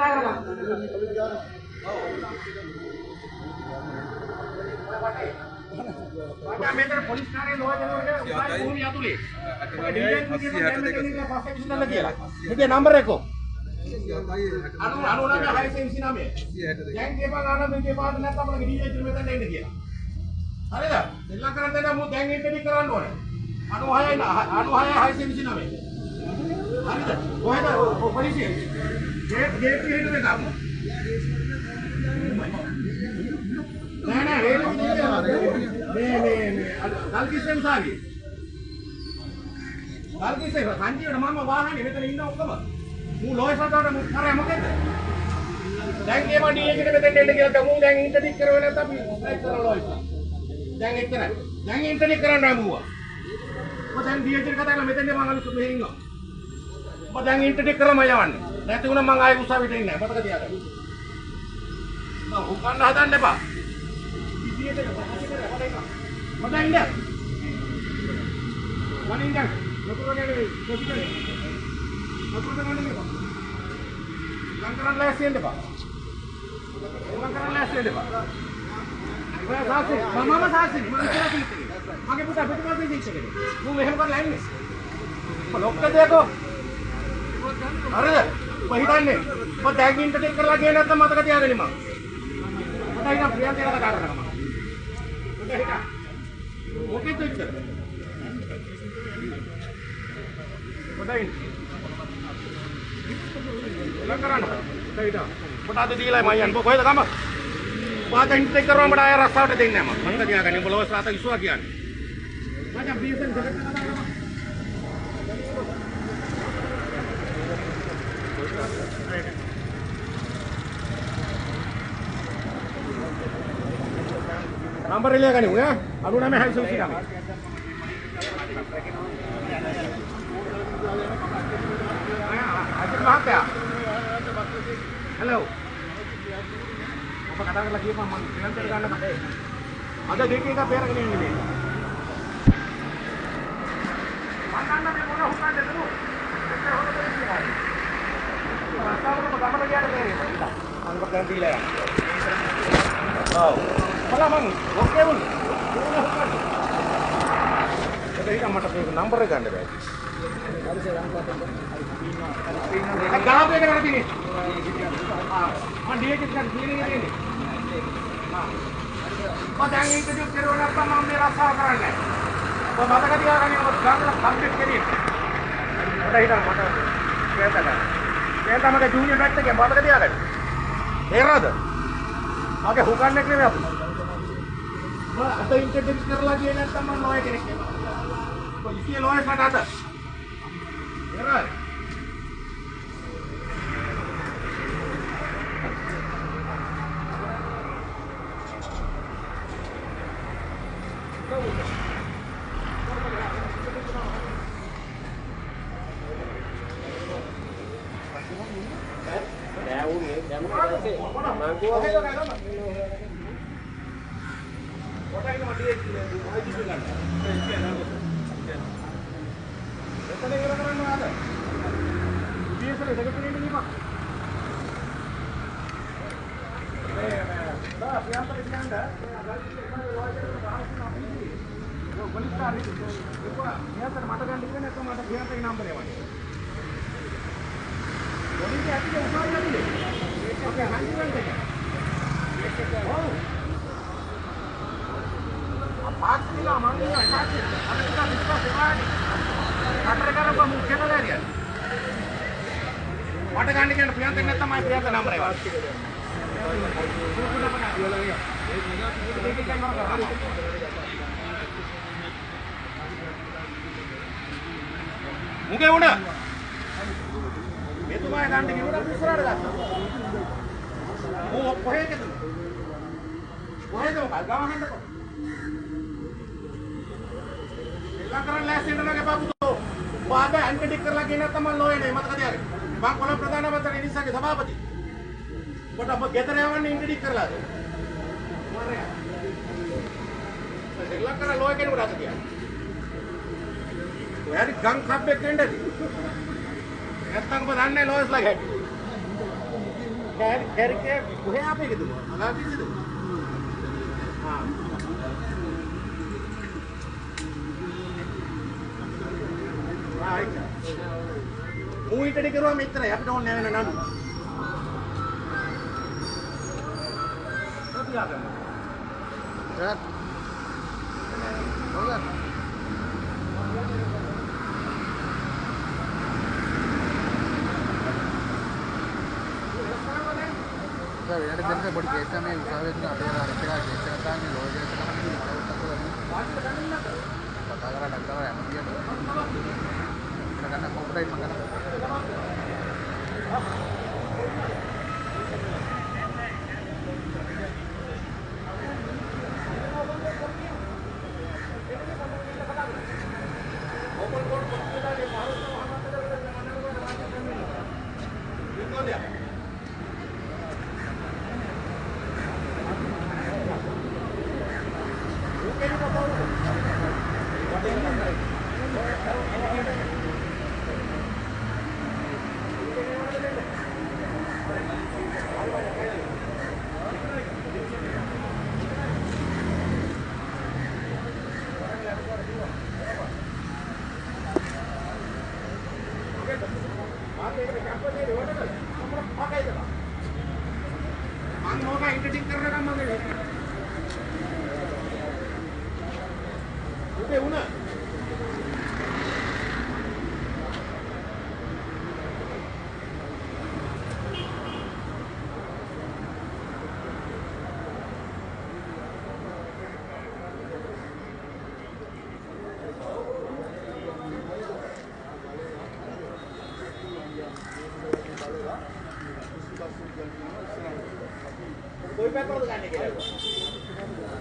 කතා කරගමු. ඔව්. මෙතන පොලිස් කාර්යාලය ලෝය දෙනකොට උසාවි භූමිය ඇතුලේ. ඔය ඩීජේ කියන පස්සේ විසඳන්න කියලා. මේකේ නම්බර් එක කො? 99 629. දැන් කියපන් ආනන්ද කියපාන්න නැත්නම් අපලගේ ඩීජේ ඉතින් මෙතන එන්න කියලා. හරිද? සෙල්ලම් කරන්න දෙන්න මු දැන් ඉන්ටර්විව් කරන්න ඕනේ. 96 96 629. හරිද? කොහෙද පොලිසිය? ගේට් ගේට් හිටු එක. නෑ නෑ වේලු මේ මේ මේ ගල්කිස්සේ උසාවියේ. ගල්කිස්සේ සංජීවට මම වාහනේ මෙතන ඉන්න ඔක්කොම. මූ ලෝයසට මූ කරේ මොකෙන්ද? දැන් කියපන් ඩීජේ එකට මෙතෙන් එන්න කියලා. මූ දැන් ඉන්ටර්විව් කරුවේ නැත්නම් අපි ස්ට්‍රයික් කරනවා ලෝයස. දැන් එච්චරයි. දැන් ඉන්ටර්විව් කරන්න ආ මූවා. ඔබ දැන් ඩීජේ එකට කතා කරලා මෙතෙන් මං අලුත් මෙහෙ ඉන්නවා. ඔබ දැන් ඉන්ටර්විව් කරලා මම යවන්නේ. නැති වුණා මං ආයෙ උසාවියට එන්නේ නැහැ. මතක තියාගන්න. මං හුකන්න හදන්න එපා. ඩීජේ එකට මට ඉන්න. වනින් දැන් නතුර ගන්නේ කොසිකනේ. නතුර ගන්න එපා. ලං කරන්න ලෑස්ති වෙන්න එපා. ලං කරන්න ලෑස්ති වෙන්න එපා. ඔයා සාක්ෂි මමම සාක්ෂි මම ඉස්සරහ සීට් එකේ. මගේ පුතා පිටිපස්සේ සීට් එකේ. මූ මෙහෙම කරලා එන්නේ. ඔබ ලොක්ක දෙයකෝ. හරිද? ඔබ හිතන්නේ ඔබ දැන් ඉන්ටර්ටේක් කරලා ගියේ නැත්නම් මතක තියාගන්න මං. මට හිතා ප්‍රියන්ත කියලා කතා කරනවා මං. මට හිතා. මොකෙද ඉච්චර? පොඩයි. ලං කරන්න. පොඩයි හිතා. පොඩ අද දීලා මම යන්න. කොහෙද ගම? පාත ඉන්ටර්ටේක් කරනවා මට ආය රස්සාවට දෙන්නේ නැහැ මං. මතක තියාගන්න. උඹ ලොස් රාත ඉස්සුවා කියන්නේ. මචං බීසන් දෙකට කතා කරනවා. නම්බර් එළිය ගනිමු ඈ 99 629. අජිත් මහත්තයා හෙලෝ ඔබ කතා කරලා කියපන් මං ශ්‍රී ගන්න කටේ අද දෙක එක පෙරගෙන ඉන්නේ මේ මං දන්න මේ මොන හුකන්නද නෝ එච්චර හොඳ පොලිසිය ආවේ රස්තාවකට ගමට ගියාට තේරෙන්නේ ඉතින් මං දැන් දීලා යන්න ඔව් බලන්න මං ඔකේ වුණ මොන හුකන්නද ඒක මට මේක නම්බර් එක ගන්න බෑ. ඒක ගාපු එක නේද තියෙන්නේ? ආ මං ඩීජේ එකක් තියෙන එක තියෙන්නේ. ආ මම දැන් ඉන්ටර්විව් කරුවා නැත්නම් මම මේ රස්සාව කරන්නේ නැහැ. ඔබ මතක තියාගන්න ඔබ ගානලා කම්ප්ලීට් කරේ. මට හිතන්න මට ප්‍රියන්ත ගන්න. ප්‍රියන්ත මගේ ජූනියර් බැච් එකේ මතක තියාගන්න. තේරෙනවද? මගේ හුකන්නේ නෙමෙයි අපි. මම අද ඉන්ටර්විව් කරලා ගියේ නැත්නම් මම ලෝයර් කෙනෙක් නෙමෙයි. ඔබ ඉතින් ලෝයර් මට අද. තේරෙනවද? නෑ ඌ මේ දැම්ම පස්සේ මං කිව්වා කොටයින මට ඒ ඔය ගන්න. එතන ඉවර කරන්න ආද? බීඑස්එල් සෙක්‍රටරි ඉන්න දීපන්. මේ මේ බා ප්‍රියන්ත කියන්න පොලිස් කාර්ය කිව්වා මෙයාට මට ගන්න කිව්වේ නැත්නම් මට ප්‍රියන්තගේ නම්බර් එවන්න. පොලිසිය ඇතුලේ උසාවිය ඇතුලේ. අපේ හන්දිවලට එක. ඔව්. පාක්සිලා මං ඉන්නවා සාක්ෂි. අර ටික පිටිපස්සේ වාඩි. කටර කරපුවා මු කෙනලා හරියන්නේ. මට ගන්න කියන ප්‍රියන්ත නැත්තම් මම ප්‍රියන්ත නම්බර් එවන්න. මුගේ උණ මෙතුමා ගන්න කිව්වට අපි ඉස්සරහට ගත්තා. මෝ කොහෙද? කොහෙද මොකද ගමහන්ඩකෝ. එල්ලා කරන් ලෑස්ති වෙන්න නගේ බබුතෝ. වාද ඇන්ටිඩික් කරලා ගියේ නැත්තම් මං ලෝයර් නේ මතක තියාගන්න. මං කොළඹ ප්‍රධාන අමාත්‍ය එනිසාගේ සභාපති. ඔබට අප ගෙදර යවන්නේ ඉන්ට්‍රොඩික් කරලාද? මරයා. එල්ලා කරලා ලෝයර් කෙනෙකුට අත තියන්න. ඔයාට ගම් කප්පෙක් වෙන්න ඇති. නැත්තම් ඔබ දන්නේ ලෝයර්ස්ලා හැටි. කැරි කොහේ ආපේ එකද? මලාපිසිද? ආ. රයිට්. මූ ඊටඩි කරුවා මෙච්චරයි අපිට ඕනේ නැහැ වෙන නඩු. තියාගන්න. සර්. ඔව්. සර් වෙනට දෙන්න පොඩි කේස් එකක් මේ උසාවියේ තියෙන අපේ අර අනිත් එක කේස් එකක් තමයි මේ ලෝයර් කේස් එකක් තමයි කතා කරලා ඩක්ටර් යන්න ගියට ගන්න කොම්පියුටර් මං ගන්න. මං ඕක එඩිටිං කරනකම් මගේ උදේ වුණා. කොයි පැත්තටද ගන්නේ කියලා ඇහුවා.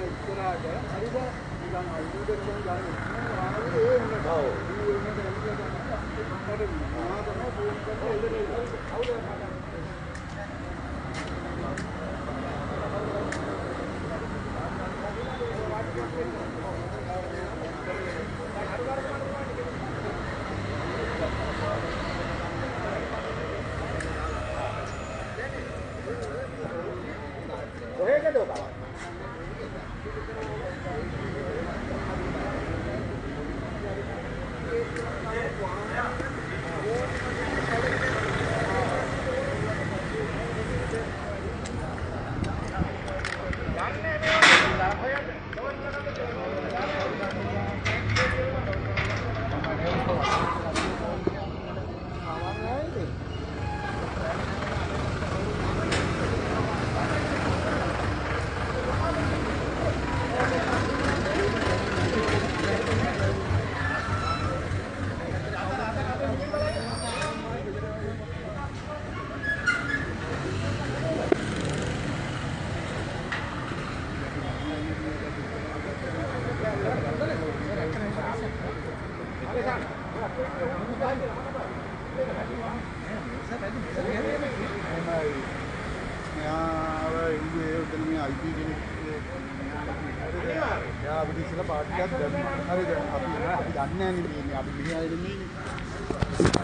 ඉස්සරහට හරිද නිකන් අයිඩියට ගන්න ඒ වුණා. ඔව්. ඒ වුණාට මට මොනවා තමයි ෆෝන් කරලා එළදෙන්න. කවුද මට කොහෙද ඔබ? මෙයාව ඉන්නේ උතන මේ IP කෙනෙක් එයා අපිට ඉස්සෙල්ලා පාට් එකක් දැම්මා. හරිද? අපි අපි දන්නේ නැහැ නේ මේ අපි මෙහි අය නෙමෙයිනේ.